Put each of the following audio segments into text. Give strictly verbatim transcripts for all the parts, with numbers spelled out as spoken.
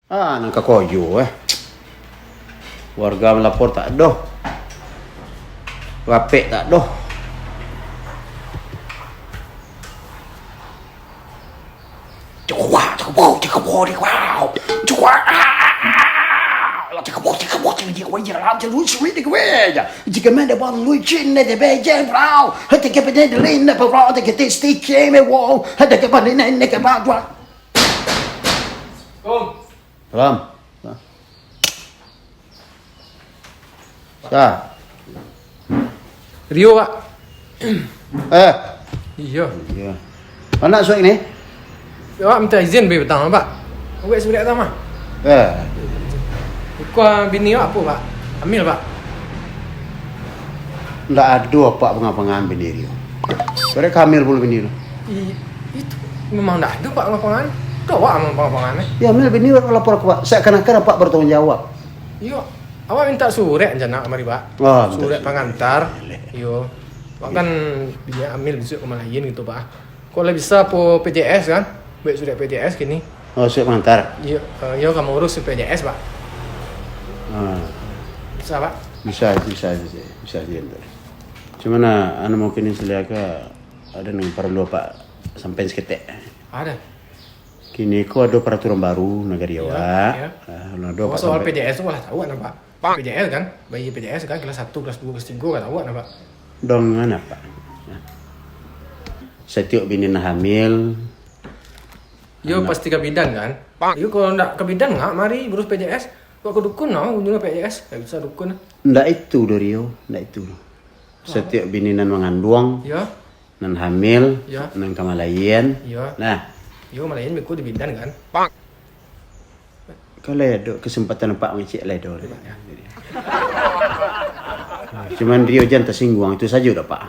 Ah, nan ka kojo, eh. Warga malapor tak doh. Rapek tak doh. Salam. Sa. Rio, Pak. Eh. Iyo. Iyo. Anak suai ni? Awak minta izin beri petang, Pak. Awak sudah datang, mah. Eh. Ikua bini awak apo, Pak? Hamil, Pak. Ndak ado apak pangapangan bini Rio. Sudah hamil pulo bini tu. I-, itu memang ndak ado, Pak, pangapangan. Itu awak memang pangapangan, eh. Ya, hamil bini lapor ka apak. Seakan-akan apak bertanggung jawab. Iyo. Awak minta surek rencana kamari, Pak. Ah, minta surek surek. Pangantar. Iyo. Awak kan bini hamil bisuak ka malain gitu, Pak. Kok lah bisa po P J S kan? Buek surek P J S kini. Oh, surek pangantar. Iyo, eh, iyo ka maurus P J S, Pak. Ah. Bisa, Pak? Bisa, bisa, bisa, bisa diantar. Cuman, ah, anu mungkin saliaka ado nan paralu apak sampaian saketek. Ado. Kini ko ado paraturan baru nagari awak. Iyo. Ah, lah ado. Oh, apak soal sampai P J S tu lah tahu kan, Pak? P J S kan? Bayi P J S kan, kelas satu, kelas dua, kelas tiga kan tahu kan, Pak? Dongan apak. Satiok bini nan hamil. Iyo, anak. Pasti ka bidan kan? Iyo, kalau ndak ka bidan, ngak mari urus P J S. Kok ka dukun, nah, ujungnya P J S. Ndak bisa dukun, nah. Ndak itu doh, Rio. Ndak itu doh. Satiok bini nan manganduang, iyo, nan hamil, iyo, nan ka malain. Iyo. Nah. Iyo, malain beko di bidan kan? Kalau ado kesempatan apak mangecek lah ado. Iyo, Pak, yo. Cuman Rio jan tasingguang, itu sajo doh, Pak.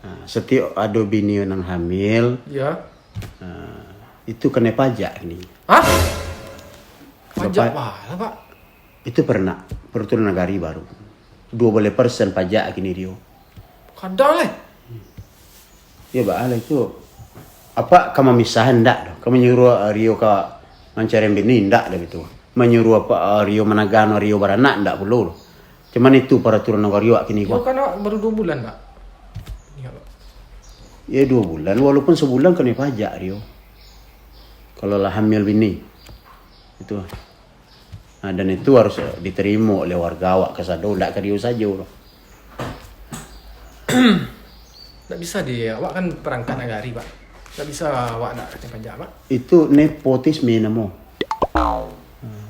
Nah, satiok ado bini nan hamil, iyo, nah, itu kanai pajak kini. Hah? Pajak apo lah, Pak? Itu pernah, peraturan nagari baru. Duo baleh persen pajak kini Rio. Kadang, eh. Yo, baa lah itu. Apak ka mamisahan ndak doh. Ka manyuruah Rio ka mancari bini ndak doh itu. Manyuruah apak Rio managano Rio baranak ndak pulo doh. Cuman itu paraturan nagari awak kini ko. Yo, kan awak baru duo bulan, Pak. Iyo, Pak. Yo, duo bulan. Walaupun sabulan kanai pajak Rio. Kalau lah hamil bini. Itu. Nah, dan itu harus diterimo oleh warga awak kasado, ndak ka Rio sajo doh. Ndak bisa di, awak kan perangkat nagari, Pak. Ndak bisa awak ndak kanai pajak, Pak. Itu nepotisme namo.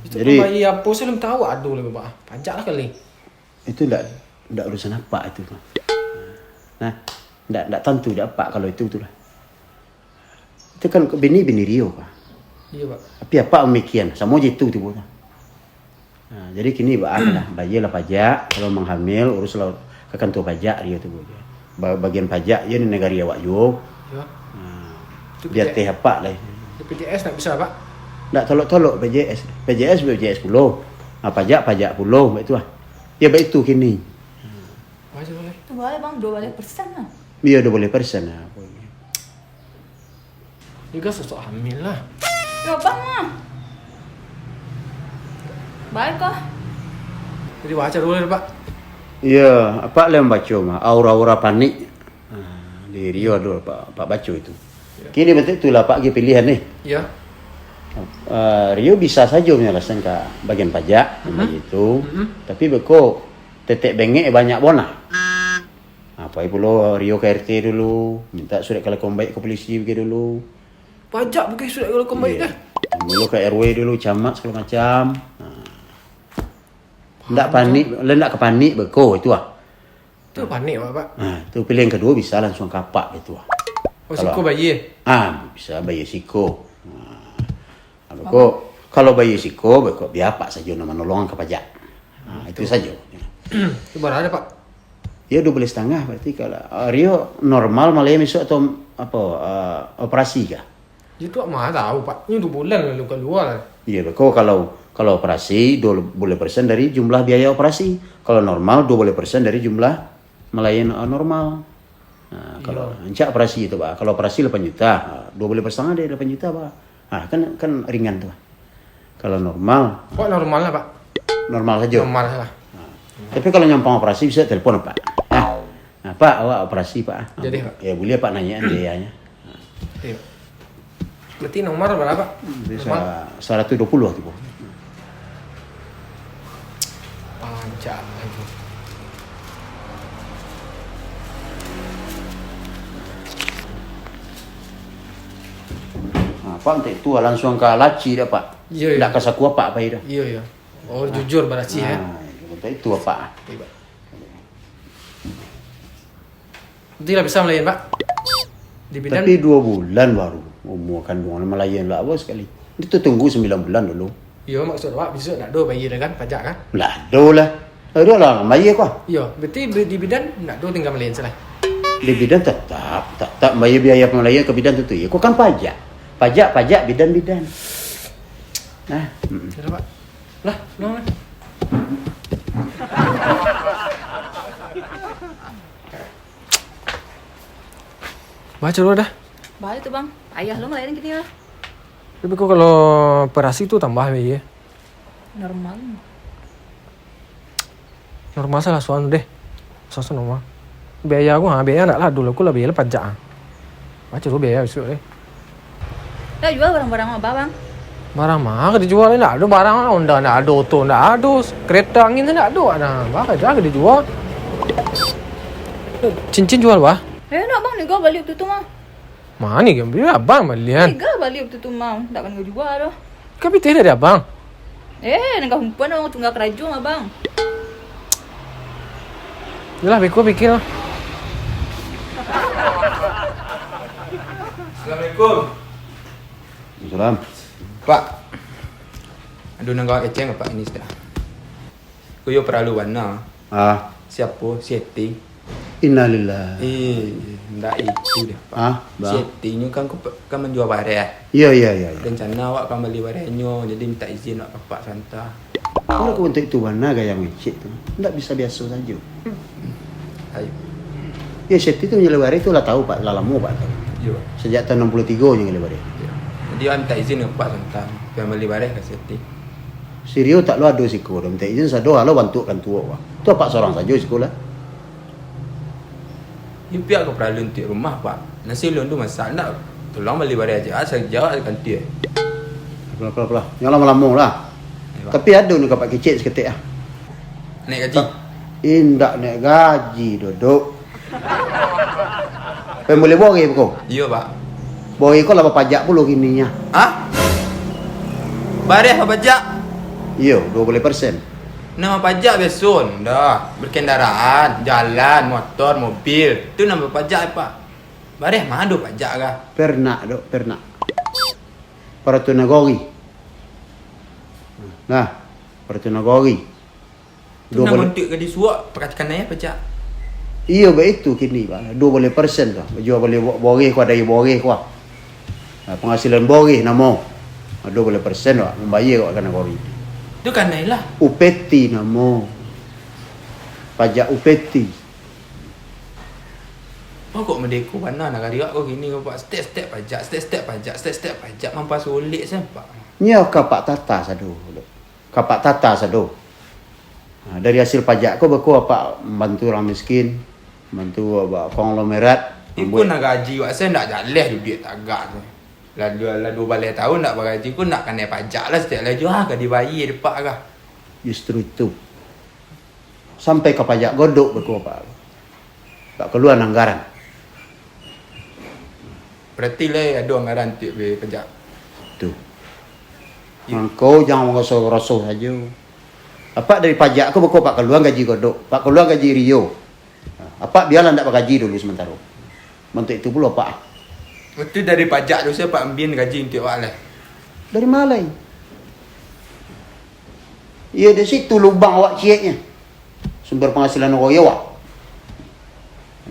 Itu jadi, pambayia apo sih, lun tahu ado lagi, Pak. Pajak lah kali. Itu ndak, ndak urusan apak itu, Pak. Nah, ndak, ndak tantu dek apak kalau itu tu lah. Itu kan bini-bini Rio, Pak. Iyo, Pak. Tapi apak mamikian, samo je itu tibo tu. Nah, jadi kini, Pak, lah, bayia lah pajak, kalau manghamil, urus lah ka kantua pajak Rio tu. Ba-, bagian pajak, yo, di nagari awak juo. Iyo. Nah, itu biar P J S. Teh apak lah. Di P J S ndak bisa, Pak? Ndak tolok-tolok P J S. P J S, P J S pulo. Nah, pajak, pajak pulo, baik tu lah. Yo, baik tu kini. Wajib boleh. Boleh, Bang, duo baleh persen lah. Iyo, duo baleh persen lah. Juga sosok hamil lah. Yo, Bang, ah. Baik kah? Jadi baca dulu, Pak. Iyo, apak lah mambaco mah, aura-aura panik. Ah, di Rio ado, Pak, Pak baco itu. Iyo. Kini batua itulah, Pak, agi pilihan ni. Iyo. Ah, Rio bisa sajo manjalasan ka bagian pajak, mhm, itu. Mhm. Tapi beko tetek bengek banyak bonah. Apo pulo Rio ka R T dulu, minta surek kalakuan baik ka polisi bagai dulu. Pajak bagai surek kalakuan baik. Iyo. Dah. Dulu ka R W dulu, camat sagalo macam. Nah. Ndak panik, lah ndak ka panik beko itu ah. Tu panik, Pak. Nah, tu pilihan kaduo bisa langsuang ka apak gitu ah. Oh, kalau siko bayia? Ah, bisa bayia siko. Nah. Nah, beko, kalau bayia siko, beko bia apak sajo nan manolong ka pajak. Nah, itu sajo. Itu bara ado, Pak? Yo, duo baleh satangah, berarti kalau, ah, Rio normal malahian bisuak atau apo, ah, operasi kah? Itu awak ma tahu, Pak. Ini duo bulan lalu kalua. Iyo, beko kalau, kalau operasi, duo baleh persen dari jumlah biaya operasi. Kalau normal, duo baleh persen dari jumlah malahian, ah, normal. Nah, kalau rancak operasi tu, Pak. Kalau operasi lapan juta, ah, duo baleh persen dari lapan juta, Pak. Ah, kan, kan ringan tu, Pak. Kalau normal, Pak, normal lah, Pak. Normal sajo. Normal lah. Nah. Tapi kalau nyampang operasi, bisa telepon, Pak. Nah, nah, Pak, awak operasi, Pak. Jadi, Pak. Ya, boleh, Pak, naiakan biayanya. Iya. Berarti nomor berapa? Bisa normal? Seratus dua puluh lah, tibo. Panjang lagi. Nah, Pak, untuk itu langsung ka laci dah, Pak. Iya, iya. Ndak ka saku apak pai dah. Iya, iya. Oh, jujur barasi, ya. Ah, betul itu, Pak. Iya, Pak. Nanti lah bisa malayan, Pak? Di bidan? Tapi dua bulan baru umur kanduang, malayan lah awak sakali. Itu tunggu sembilan bulan dulu. Iya, maksud awak, besok ndak ado bayar dah kan, pajak kan? Ndak ado lah. Ndak ado lah, bayar ko. Iya, berarti di bidan ndak ado, tinggal malayan salah. Di bidan tetap, tetap bayar biaya pamalayan ka bidan tu, tu. Iya, ko kan pajak. Pajak, pajak, bidan, bidan. Nah, mm-mm. Sudah, Pak. Lah, pulang lah. Baco lo dah. Baa tu, Bang. Payah lo malayan kini lah. Tapi ko kalau operasi tu tambah biaya? Normal. Normal salah suan deh. Salah suan normal. Biaya ko, ha, biaya ndak lah, dulu ko lah biaya lah pajak, ha. Baco lo biaya besok deh. Ndak jual barang-barang abah, Bang? Barang ma ka dijual, ndak ado barang, Honda ndak ado, oto ndak ado, kereta angin ndak ado, nah, barang aja ka dijual. Cincin jual, bah? Eh, ndak, Bang, niga bali waktu tu mah. Ma niga bali, abang balian. Niga bali waktu tu mah, ndak ka niga jual doh. Ka pitih dari abang? Eh, ndak ka humpan, Bang, tungga karajo mah, Bang. Yalah, beko pikir lah. Assalamualaikum. Salam. Pak, ado nan gawat kecek, Pak, ini sudah. Ko yo paralu bana. Ah. Siapo? Si Eti. Innalillahi. Eh, ndak itu deh, Pak. Ah, baa? Si Eti nyo kan ko pe-, kan manjua bareh. Iyo, iyo, iyo, iyo. Rencana awak ka mambali barehnyo, jadi mintak izin awak ka Pak Santa. Kalau kau untuk itu bana gaya mangecek tu, ndak bisa biaso sajo. Ayo. Yo, si Eti tu manyalai bareh tu lah tahu, Pak, lah lamo, Pak, tahu. Iyo. Sajak tahun anam puluah tigo nyo manyalai bareh. Iyo. Jadi, awak mintak izin ka Pak Santa, pai mambali bareh ka si Eti. Si Rio tak lo ado siko doh, mintak izin sado, halo bantuak kantua, Pak. Tu apak sorang sajo siko lah. Iyo, piak ko paralu untuak rumah, Pak. Nasi ulun tu masak, ndak, tolong bali bareh aja, ah, sajak kantua. Apolah, apolah, apolah. Jan lamo-lamo lah. Iyo, Pak. Tapi ado ni ka Pak kecek saketek ah. Naik gaji? Ta-, indak naik gaji, Dodok. Pai mambali bareh beko? Iyo, Pak. Bareh ko lah bapajak pulo kini nyo. Hah? Bareh bapajak? Iyo, duo baleh persen. Nan bapajak biaso, Honda, berkendaraan, jalan, motor, mobil. Tu nan bapajak, Pak. Bareh ma ado pajak kah? Pernak, Dok, pernak. Paratuan nagori. Nah, paratuan nagori. Tu duo nan baleh. Bantuak ka disuok, pakatikan naiak pajak. Iyo, baitu kini, Pak. Duo baleh persen tu. Bajua bali bareh ko, ado bareh ko. Nah, penghasilan bareh namo. Duo baleh persen, Pak. Mambayar, Pak, ka nagori. Tu kanai lah. Upeti namo. Pajak upeti. Pokok madeko bana nagari awak ko kini ko, Pak. Stek-stek pajak, stek-stek pajak, stek-stek pajak. Mampasulik sajo, Pak. Nyo ka Pak Tata sado, Dok. Ka Pak Tata sado. Ha, dari hasil pajak ko, beko apak mambantu urang miskin, mambantu ba-, konglomerat, iko mambuek. Nan gaji wak se ndak jaleh duduak tagak tu. Lah duo, lah duo baleh taun ndak bagaji ko, ndak kanai pajak lah satiok lai juo, ah, ka dibayia dek apak kah? Justru itu. Sampai ka pajak Godok beko apak. Tak kalua anggaran. Berarti lai ado anggaran untuak bayia pajak? Tu. Yo. Mangko jan maraso-raso sajo. Apak dari pajak ko beko apak kalua gaji Godok, apak kalua gaji Rio. Apak bialah ndak bagaji dulu samantaro. Bantuak itu pulo apak. Itu dari pajak tu, sia apak ambiak gaji untuak awak lai? Dari ma lai? Iyo, di situ lubang awak cieknyo. Sumber penghasilan nagori awak.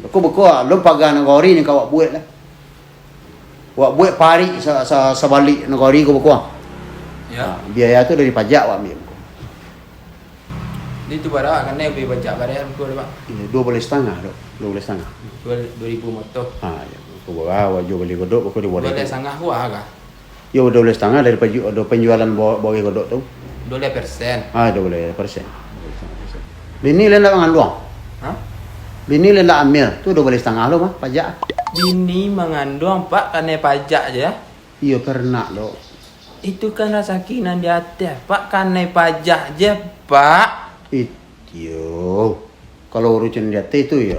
Beko-beko, alun paga nagori ni ka awak buek lah. Awak buek parik sa-, sa-, sabalik nagori ko beko. Ya. Ha, biaya tu dari pajak awak ambiak. Jadi tu bara kanai bayia pajak bareh ko, Pak? Iyo, duo baleh satangah, Dok. Duo baleh satangah. Duo, duo ribu moto. Ha, iyo. Ko bara, awak juo bali Godok, beko duo baleh. Duo baleh satangah ko ah kah? Yo, duo baleh satangah dari paju-, dari panjualan bo-, boreh godok tu. Duo baleh persen. Ah, duo baleh persen. Bini lai ndak manganduang? Hah? Bini lai ndak hamil, tu duo baleh satangah lo mah, pajak. Bini manganduang, Pak, kanai pajak je? Iyo, perenak lo. Itu kan rasaki nan di ateh, Pak, kanai pajak je, Pak. Iyo, kalau urusan di ateh tu, yo.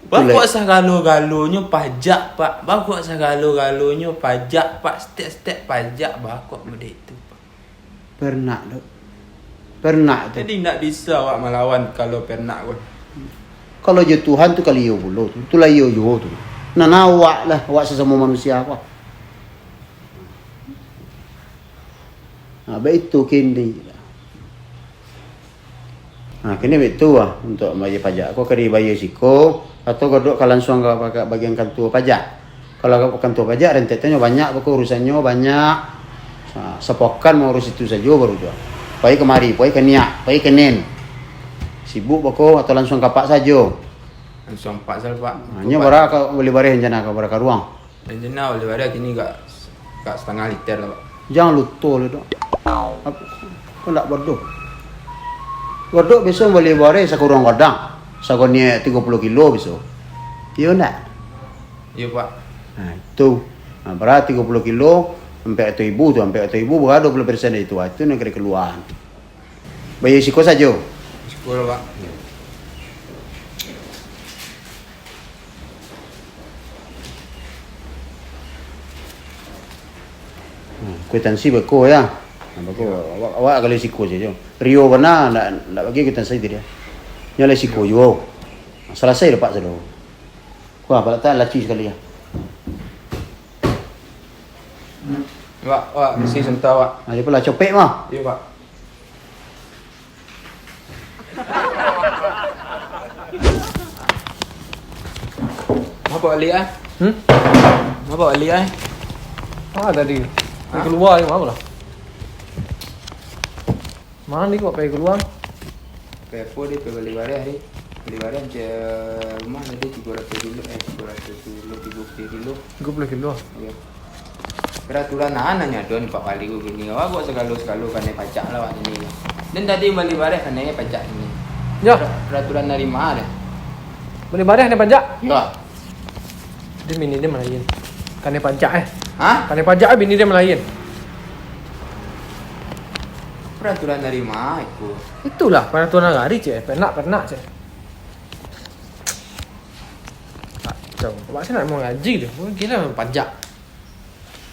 Bakok sagalo-galonyo pajak, Pak. Bakok sagalo-galonyo pajak, Pak. Stek-stek pajak bakok model itu, Pak. Perenak tu. Perenak tu. Jadi, ndak bisa awak malawan kalau perenak ko. Kalau jo Tuhan tu kali iyo pulo tu. Itulah iyo juo tu. Nan awak lah, awak sasamo manusia ko. Nah, baitu kini. Nah, kini baitu lah, untuak mambayia pajak ko ka dibayia siko, atau godok ka lansuang ka, ka bagian kantua pajak. Kalau ka kantua pajak, rentetanyo banyak, beko urusannyo banyak. Sa-, sapokan maurusi itu sajo baru juo. Pai kamari, pai ka niak, pai ka nen. Sibuk beko atau lansuang ka apak sajo? Lansuang apak sajo, Pak. Nah, nyo bara ka bali bareh, rencana ka bara karuang? Rencana bali bareh kini agak, agak satangah liter lah, Pak. Jan luto lai, Dok. Apo, kok ndak bodoh? Godok biaso bali bareh sakurang gadang, sagoniek tigo puluah kilo biaso. Iyo ndak? Iyo, Pak. Nah, itu. Nah, bara tigo puluah kilo, ampek ratuih ribu tu, ampek ratuih ribu bara duo puluah persen dari itu. Ah, itu nan ka dikaluaan. Bayia siko sajo. Siko lah, Pak. Hmm, kwitansi beko, yo. Nah, beko, awak, awak gali siko sajo. Rio bana, ndak, ndak bagi kwitansi tadi. Nyo lai siko juo. Salasai dapat sado. Wah, balatan laci sakali, yo. Wak, wak, isi santa, wak. Nah, dia pula copek mah. Iyo, Pak. Ngapa balik, ah? Hmm? Ngapa balik, ah? Ah, tadi. Hah? Kalua ni, maaf lah. Mano ni kok pai kalua? Pai apo, dek? Pai bali bareh, dek. Bali bareh, ancak rumah tadi tigo ratuih kilo, eh, tigo ratuih kilo, tigo puluah kilo. Tigo puluah kilo? Iyo. Peraturan a nan ado, Pak Wali, ko kini. Awak kok sagalo-sagalo kanai pajak lah, awak kini. Den tadi bali bareh kanai pajak kini. Yo. Per-, peraturan dari ma, dek? Bali bareh kanai pajak? Yo. Dia bini dia malain. Kanai pajak, eh. Hah? Kanai pajak, eh, bini dia malain. Peraturan dari ma iko? Itulah peraturan nagari, cek. Penak, penak, cek. Kacau. Awak se nak mangaji tu. Gila pajak.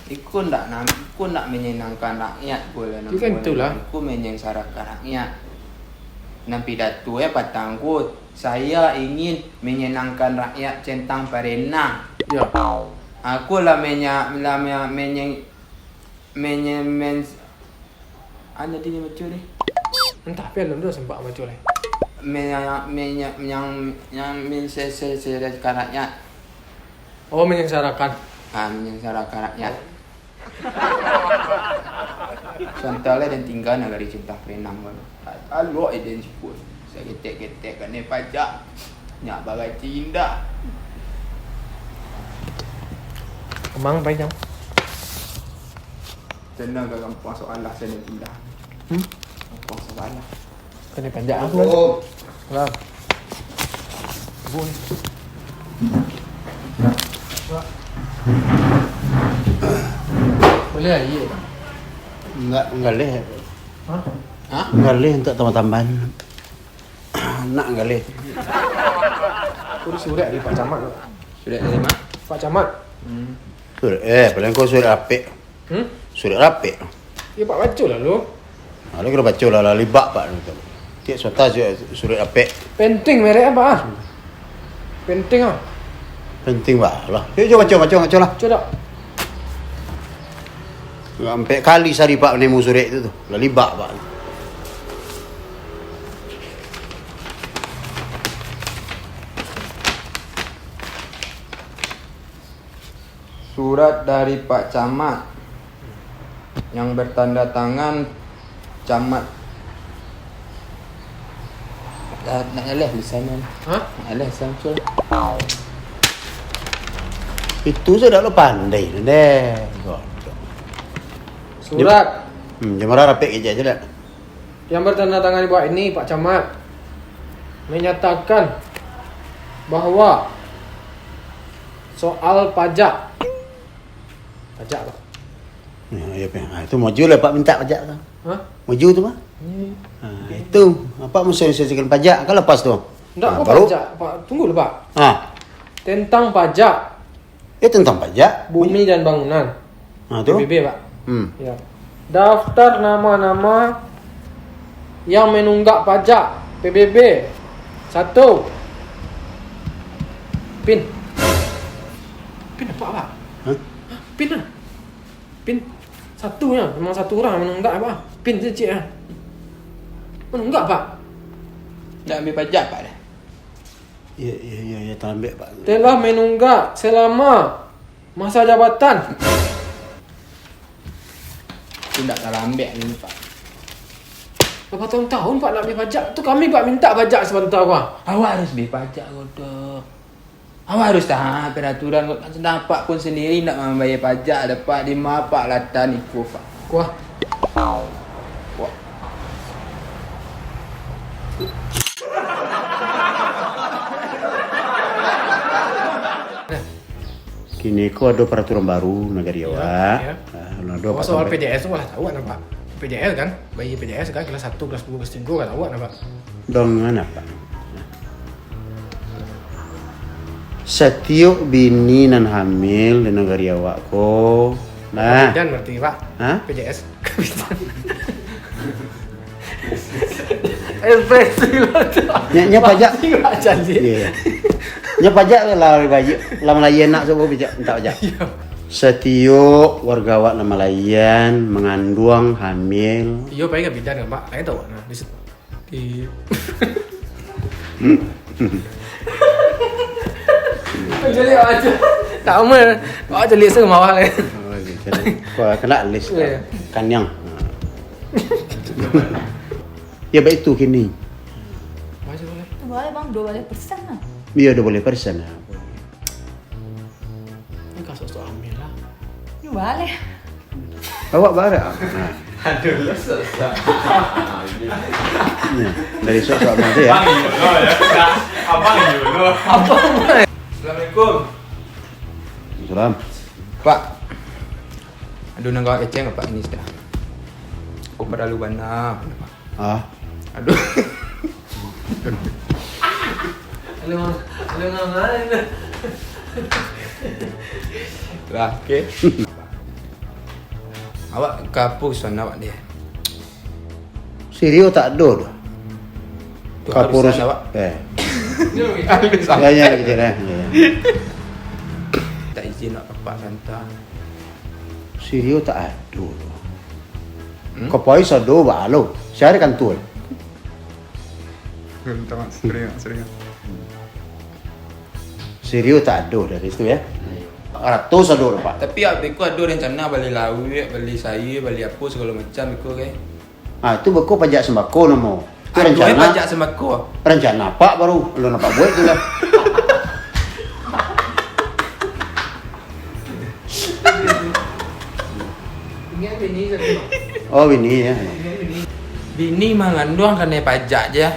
Iko ndak nam-, iko ndak manyanangkan rakyat ko lah. Iyo kan, namonyo itulah. Iko manyangsarakan rakyat. Nan pidato e patang ko, "Saya ingin menyenangkan rakyat centang parenang." Yo. Aku lah menya-, lah menya-, menye-, menye-, men-, An tadi nyo baco deh. Antah, pi alun tu sempat baco lai. Menya-, menya-, yang, yang mensesesekan rakyat. Oh, menyengsarakan. Ah, menyengsarakan rakyat. Santai lah, dan tinggal nagari cinta perenang kan. Alok iden siput. Saketek-ketek kanai pajak. Nyak bagaci indak. Kemang pai jam. Tenang, gampang soalah, saya dah pindah. Hmm? Gampang soalah. Kanai pajak aku. Oh. Lah. Bun. Boleh lah, iya. Enggak, enggak leh. Hah? Hah? Enggak leh untuk tambah-tambahan. Nak enggak leh. Aku ada surat dari Pak Camat tu. Surat dari ma? Pak Camat. Hmm. Surat, eh, paling kau surat rapek. Hmm? Surat rapek. Ya, Pak, baco lah lu. Ha, lu kena baco lah, lah libak, Pak. Tiap surat, surat rapek. Penting merek apa, ah? Penting, ah. Penting, Pak. Lah. Yuk, yuk, baco, baco, baco lah. Baco dak? Sampai kali sari, Pak, nemu surat itu tu. Lah libak, Pak. Surat dari Pak Camat yang bertanda tangan Camat. Nak, nak ngalih di sana. Hah? Nak ngalih sana, Cul. Itu sudah lo pandai tu, deh. Surat. Hmm, jamaah rapek kejap je lah. Yang bertanda tangan di bawah ini, Pak Camat, menyatakan bahwa soal pajak. Pajak, Pak. Ya, ya, Pak. Ah, itu maju lah, Pak, minta pajak tu. Hah? Maju tu, Pak. Ini. Ah, itu. Apa musuh selesaikan pajak? Kan lepas tu. Ndak, ah, kok baru pajak, Pak. Tunggu dulu, Pak. Ah. Tentang pajak. Ya, tentang pajak. Bumi dan bangunan. Ah, tu. P B B, Pak. Hmm. Ya. Daftar nama-nama yang menunggak pajak P B B. Satu. Pin. Pin apa, Pak? Hah? Pin lah. Pin. Satu ya, memang satu orang menunggak, Pak. Pin je, cik, ah. Menunggak, Pak. Nak ambil pajak, Pak, dah. Ya, ya, ya, ya, talambek, Pak. Telah menunggak selama masa jabatan. Itu ndak talambek ni, Pak. Berapa tahun-tahun, Pak, nak beli pajak? Tu kami, Pak, minta pajak sebentar, Pak. Awak harus beli pajak, Godok. Awak harus taat peraturan, Godok. Nampak pun sendiri ndak mambayar pajak, ada, Pak, di ma, Pak, latan iko, Pak. Kuah. Kuah. Kini ko ado peraturan baru nagari awak. Ya. Ah, ado. Oh, soal peraturan P J S tu lah tahu kan, Pak? P J S kan, bayi P J S kan, kelas satu, kelas dua, kelas tiga kan tahu kan, Pak? Dong, ngana, Pak? Satiok bini nan hamil di nagari awak ko, nah. Bidan berarti, Pak? Hah? P J S. Ekspresi lo tu. Nya, nya pajak. Pasti, Pak, janji. Iya. Nya pajak lah, lah malayan nak suruh pajak, minta pajak. Iya. Satiok warga awak nan malayan, manganduang, hamil. Iyo, paling ka bidan kan, Pak? Lain tahu, nah, di situ. Di Caliak aja. Tak aman. Awak caliak sumawah lah. Oh, caliak. Kau kena list. Iya. Kanyang. Ya, baik tu kini. Boleh, Bang. Dua baleh persen lah. Iya, dua baleh persen lah. Ini kan sok-sok hamil lah. Ini baleh. Awak bara? Ha. Aduh, lo sok-sok. Ni, dari sok-sok abang tu ya. Abang iyo lo ya. Abang iyo lo. Abang. Assalamualaikum. Salam. Pak. Aduh, nan gawat keceng, Pak, ini sudah. Aku perlu bana. Ah. Aduh. Aduh, aduh, aduh. Lah, oke. Awak ka apo urusan awak dia? Sirio tak ado doh. Tu ka apo urusan awak? Eh. Halus. Ya, ya, gitu lah. Ya, ya. Tak izin nak papak santa. Sirio tak ado doh. Hmm? Ka pai sado baa lo. Cari kantua. Minta maaf, sering, sering. Sirio tak ado dari situ ya. Rato sado, Pak. Tapi abih ko ado rencana bali lawik, bali sayur, bali apo sagalo macam iko, kan? Ah, tu beko pajak sembako namo. Tu rencana. Pajak sembako. Rencana Pak baru, lo nampak buat tu lah. Oh, bini ya. Bini manganduang kanai pajak je.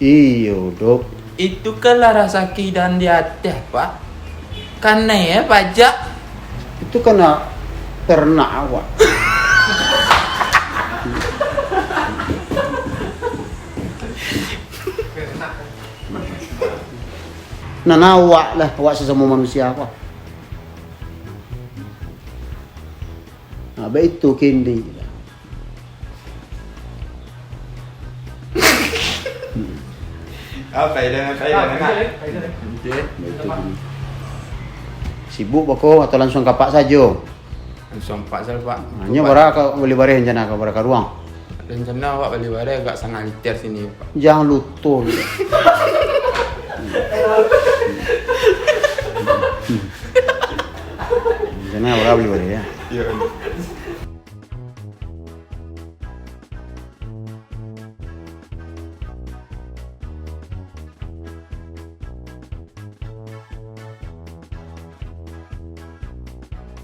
Iyo, Dok. Itu kan lah rasaki dan di ateh, Pak. Kanai ya pajak. Itu kena ternak awak. Nah, nah, awak lah, awak sesamo manusia awak. Nah, baitu kini. Apa ya, apa ya? Oke. Baitu kini. Sibuk beko atau langsung ka Pak sajo? Langsung Pak sajo, Pak. Hanyo bara ka bali bareh, rencana ka bara ka ruang? Rencana awak bali bareh agak satangah liter sini, Pak. Jan luto. Rencana bara bali bareh, ya? Iya.